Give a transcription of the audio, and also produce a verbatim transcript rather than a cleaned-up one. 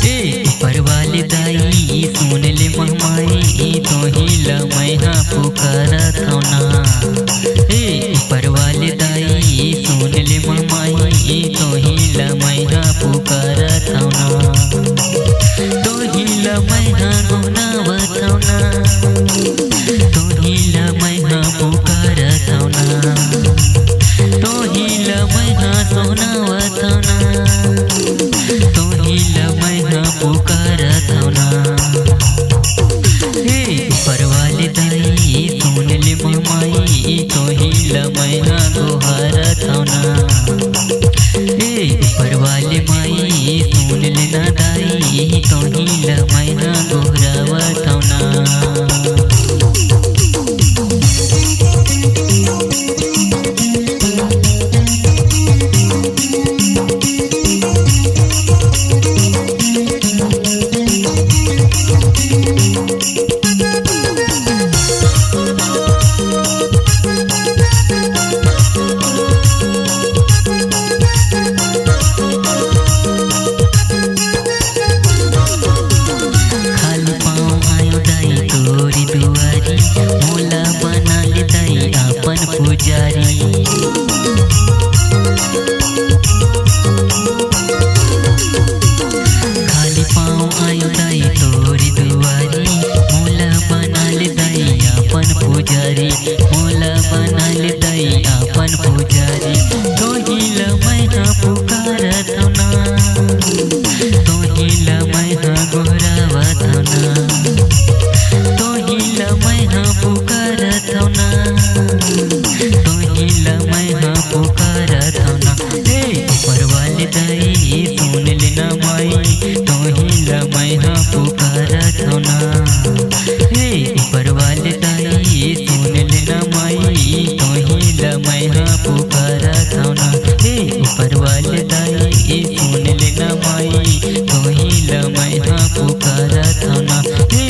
ए ऊपर वाले दाई, सुन ले महमाई, तोही ल मैं हा पुकारत हौं ना। ए ऊपर वाले दाई, सुन ले महमाई, तोही ल मैं हा पुकारत हौं ना। तोही ल मैं हा गोहरावत हौं ना। तोही ल मैं हा पुकारत हौं ना। तोही ल मैं हा गोहरावत हौं ना। तोही ल मैं हा पुकारत हौं ना। हे ऊपर वाले दाई, सुन ले महमाई, तोही ल मैं हा गोहरावत हौं ना। हे ऊपर वाले माई, सुन ले ना दाई, तोही ल मैं हा गोहरावत हौं ना। खाली पाँव आयो दाई तोरी दुआरी, मोला बना ले दाई अपन पुजारी। खाली पाँव आयो दाई तोरी दुआरी, मोला बना ले दाई अपन पुजारी, मोला बना ले दाई अपन पुजारी। तोही ल मैं हा पुकारत हौं ना। तोही ल मैं हा गोहरावत हौं ना। तोही ल मैं हा पुकारत हौं ना। तोही ल मैं हा पुकारत हौं ना। हे ऊपर वाले दाई, सुन ले ना माई, तोही ल मैं हा पुकारत हौं ना। हे ऊपर वाले दाई, सुन ले ना माई, तोही ल मैं हा पुकारत हौं ना। हे ऊपर वाले दाई, सुन ले ना माई, तोही ल मैं हा पुकारत हौं ना। हे